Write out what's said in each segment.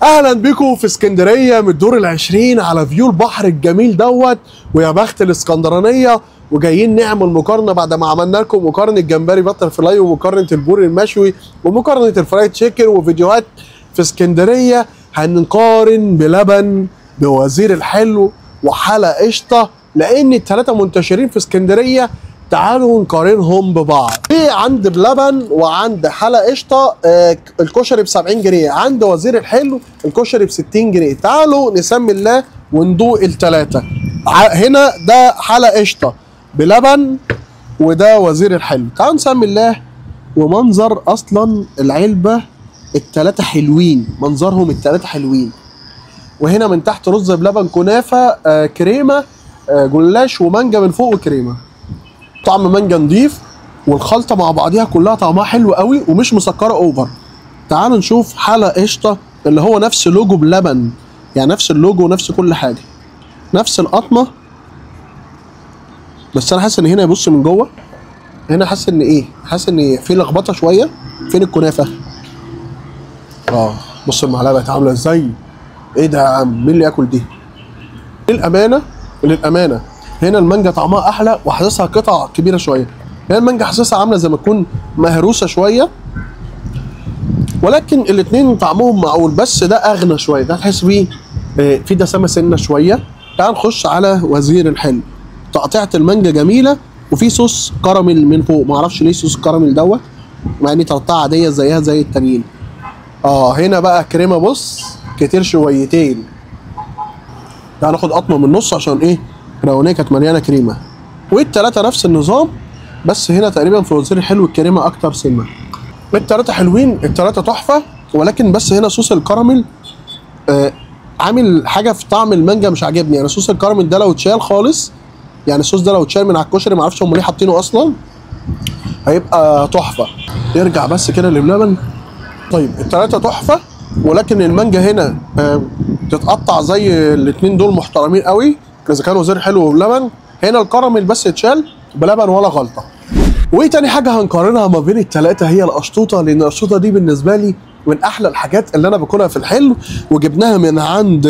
اهلا بكم في اسكندرية من الدور ال20 على view البحر الجميل دوت، ويا بخت الاسكندرانية. وجايين نعمل مقارنة بعد ما عملنا لكم مقارنة جمبري butterfly ومقارنة البوري المشوي ومقارنة ال fried chicken وفيديوهات في اسكندرية. هنقارن بلبن بوزير الحلو وحلا قشطه، لان الثلاثة منتشرين في اسكندرية. تعالوا نقارنهم ببعض. في عند بلبن وعند حلا قشطه الكشري ب 70 جنيه، عند وزير الحلو الكشري ب 60 جنيه. تعالوا نسمي الله وندوق الثلاثة. هنا ده حلا قشطه بلبن وده وزير الحلو. تعالوا نسمي الله. ومنظر اصلا العلبة الثلاثة حلوين، منظرهم الثلاثة حلوين. وهنا من تحت رز بلبن، كنافه، كريمة، جلاش ومانجا من فوق وكريمه. طعم مانجا نضيف، والخلطه مع بعضيها كلها طعمها حلو قوي ومش مسكره over. تعالوا نشوف حلا قشطه اللي هو نفس لوجو بلبن، يعني نفس اللوجو ونفس كل حاجة، نفس القطمه. بس انا حاسس ان هنا يبص من جوه، هنا حاسس ان ايه، حاسس ان في لخبطة شوية. فين الكنافه؟ بص المعلقة بقت عامله ازاي. ايه ده يا عم، مين اللي ياكل دي؟ للامانة للامانة هنا المانجا طعمها احلى وحاسسها قطع كبيرة شوية. هنا المانجا حاسسها عامله زي ما تكون مهروسه شوية، ولكن الاثنين طعمهم معقول، بس ده اغنى شوية، ده تحس بيه في دسامه سنة شوية. تعال نخش على وزير الحلو. تقطيعه المانجا جميلة وفي صوص كراميل من فوق، ما اعرفش ليه صوص كراميل دوت، مع ان تقطيعه عادية زيها زي التانيين. هنا بقى كريمة، بص كتير شويتين. تعال ناخد قطمه من النص عشان ايه، الاولانية كانت مليانة كريمة. والتلاته نفس النظام، بس هنا تقريبا في وزير الحلو الكريمة اكتر سنة. التلاتة حلوين، التلاتة تحفة، ولكن بس هنا صوص الكراميل عامل حاجة في طعم المانجا مش عاجبني. يعني صوص الكراميل ده لو اتشال خالص، يعني الصوص ده لو اتشال من على الكشري، ما اعرفش هم ليه حاطينه اصلا، هيبقى تحفة. نرجع بس كده للبلبن. طيب التلاتة تحفة، ولكن المانجا هنا تتقطع زي الاثنين دول محترمين قوي، اذا كان وزير حلو وبلبن. هنا الكراميل بس اتشال، بلبن ولا غلطه. وتاني حاجة هنقارنها ما بين الثلاثة هي القشطوطه، لان القشطوطه دي بالنسبة لي من احلى الحاجات اللي انا باكلها في الحلو، وجبناها من عند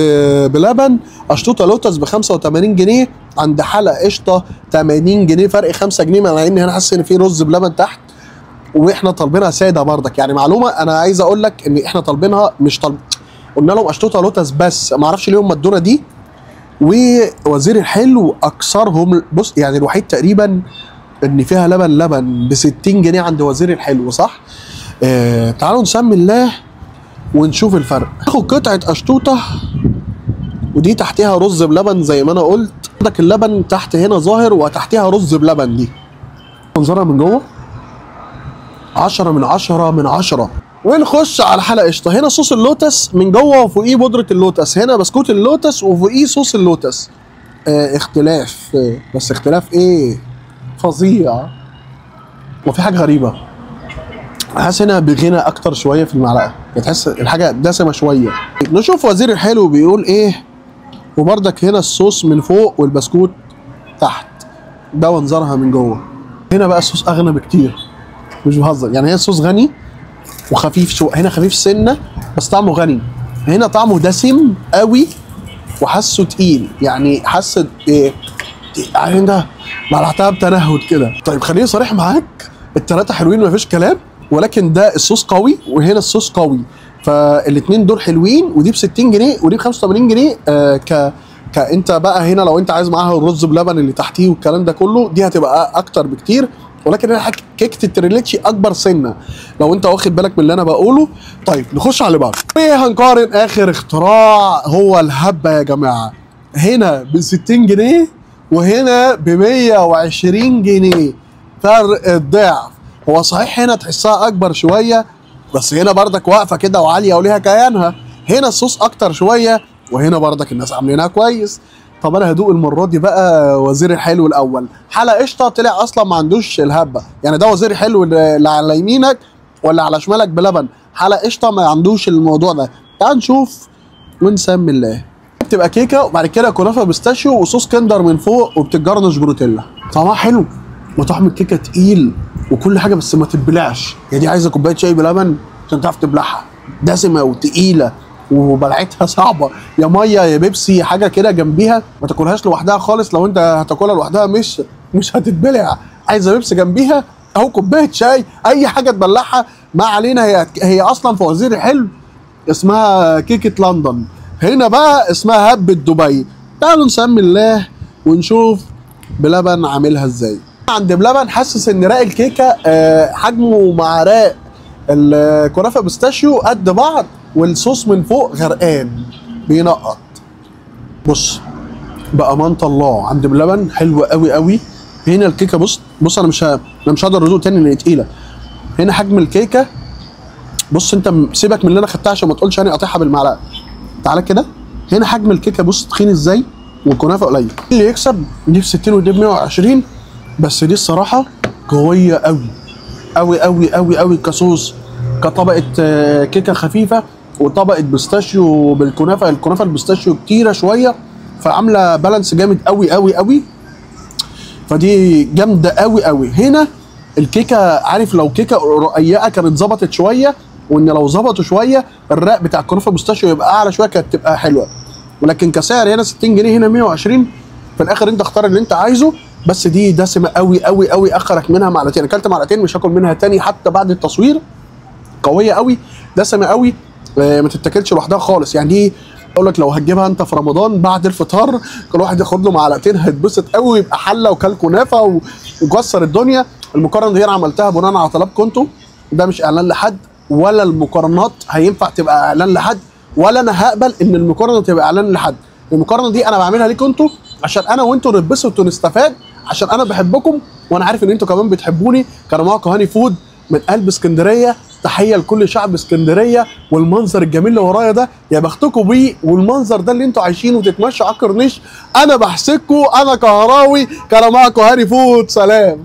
بلبن. قشطوطه لوتس ب 85 جنيه، عند حلا قشطه 80 جنيه، فرق 5 جنيه، مع ان انا حاسس ان في رز بلبن تحت، واحنا طالبينها ساده بردك. يعني معلومة انا عايز اقول لك ان احنا طالبينها، مش طالب، قلنا لهم قشطوطه لوتس بس، ما اعرفش ليه هم ادونا دي. ووزير الحلو اكثرهم، بص يعني الوحيد تقريبا ان فيها لبن، لبن ب 60 جنيه عند وزير الحلو، صح؟ تعالوا نسمي الله ونشوف الفرق. ناخد قطعه قشطوطه، ودي تحتها رز بلبن زي ما انا قلت. عندك اللبن تحت هنا ظاهر، وتحتها رز بلبن. دي منظرها من جوه 10 من 10 من 10. ونخش على حلا قشطه. هنا صوص اللوتس من جوه وفوقيه بودره اللوتس، هنا بسكوت اللوتس وفوقيه صوص اللوتس. اختلاف، بس اختلاف ايه فظيع. وفي حاجة غريبة، حاسس هنا بغنى اكتر شوية في المعلقة، تحس الحاجة دسمة شوية. نشوف وزير الحلو بيقول ايه. وبردك هنا الصوص من فوق والبسكوت تحت، ده منظرها من جوه. هنا بقى الصوص اغنى بكتير، مش بهزر، يعني هي الصوص غني وخفيف شوية، هنا خفيف سنة بس طعمه غني. هنا طعمه دسم قوي وحاسه تقيل، يعني حاسه ايه عارفين ده بلعتها بتنهد كده. طيب خليني صريح معاك، الثلاثة حلوين مفيش كلام، ولكن ده الصوص قوي وهنا الصوص قوي، فالاثنين دول حلوين. ودي ب 60 جنيه ودي ب 85 جنيه. كانت بقى هنا لو انت عايز معاها الرز بلبن اللي تحتيه والكلام ده كله، دي هتبقى اكتر بكتير. ولكن هنا كيكة التريليتشي اكبر سنة لو انت واخد بالك من اللي انا بقوله. طيب نخش على اللي بعده. وهنقارن اخر اختراع هو الهبة يا جماعة. هنا ب 60 جنيه وهنا ب 120 جنيه، فرق الضعف. هو صحيح هنا تحسها اكبر شوية، بس هنا بردك واقفة كده وعاليه وليها كيانها. هنا الصوص اكتر شوية، وهنا بردك الناس عاملينها كويس. طب انا هدوق المرة دي بقى وزير الحلو الاول. حلا قشطه طلع اصلا ما عندوش الهبة، يعني ده وزير الحلو اللي على يمينك ولا على شمالك بلبن. حلا قشطه ما عندوش الموضوع ده. تعال نشوف ونسمي الله. بتبقى كيكة وبعد كده كنافه pistachio وصوص كندر من فوق وبتتجرنش بنوتيلا. طعمها حلو وطعم الكيكه تقيل وكل حاجة، بس ما تتبلعش. يعني دي عايزه كوباية شاي بلبن عشان تعرف تبلعها، دسمة وتقيله. وبلعتها صعبة، يا مية يا بيبسي حاجة كده جنبيها، ما تاكلهاش لوحدها خالص. لو انت هتاكلها لوحدها مش هتتبلع، عايزه بيبسي جنبيها او كوباية شاي، اي حاجة تبلعها. ما علينا، هي اصلا فوازير الحلو اسمها كيكة لندن، هنا بقى اسمها هبه دبي. تعالوا نسمي الله ونشوف بلبن عاملها ازاي. عند بلبن حاسس ان رق الكيكه حجمه مع رق الكنافه pistachio قد بعض، والصوص من فوق غرقان بينقط. بص بأمانة الله عند بلبن حلو قوي قوي. هنا الكيكه بص بص، انا مش هقدر ادوق تاني لان تقيلة. هنا حجم الكيكه بص، انت سيبك من اللي انا خدتها عشان ما تقولش انا قاطعها بالمعلقه. تعالى كده، هنا حجم الكيكه بص تخين ازاي، والكنافه قليل. اللي يكسب دي ب 60 ودي ب 120، بس دي الصراحة قوية قوي قوي قوي قوي قوي كصوص، كطبقه كيكة خفيفة وطبقه pistachio بالكنافه. الكنافه ال pistachio كتيرة شوية، فعامله balance جامد قوي قوي قوي، فدي جامدة قوي قوي. هنا الكيكه عارف لو كيكة رقيقه كانت ظبطت شوية، وان لو ظبطوا شوية الرق بتاع الكنافه pistachio يبقى اعلى شوية كانت تبقى حلوة. ولكن كسعر هنا 60 جنيه هنا 120. في الاخر انت اختار اللي انت عايزه، بس دي دسمة قوي قوي قوي، اخرك منها معلقتين. اكلت معلقتين مش هاكل منها تاني حتى بعد التصوير. قوية قوي، دسمة قوي، ما تتاكلش لوحدها خالص. يعني دي اقول لك لو هتجيبها انت في رمضان بعد الفطار كل واحد ياخد له معلقتين هيتبسط قوي، يبقى حله وكل كنافه وكسر الدنيا. المقارنة دي انا عملتها بناء على طلبكم انتوا، ده مش اعلان لحد، ولا المقارنات هينفع تبقى اعلان لحد، ولا انا هقبل ان المقارنة تبقى اعلان لحد. المقارنة دي انا بعملها ليكم انتوا عشان انا وانتوا نتبسط ونستفاد، عشان انا بحبكم وانا عارف ان انتوا كمان بتحبوني. كان معاكم هاني فود من قلب اسكندرية، تحية لكل شعب اسكندرية. والمنظر الجميل اللي ورايا ده يا بختكم بيه، والمنظر ده اللي انتوا عايشينه وتتمشوا على الكورنيش، انا بحسدكم. انا كهراوي. كان معاكم هاني فود، سلام.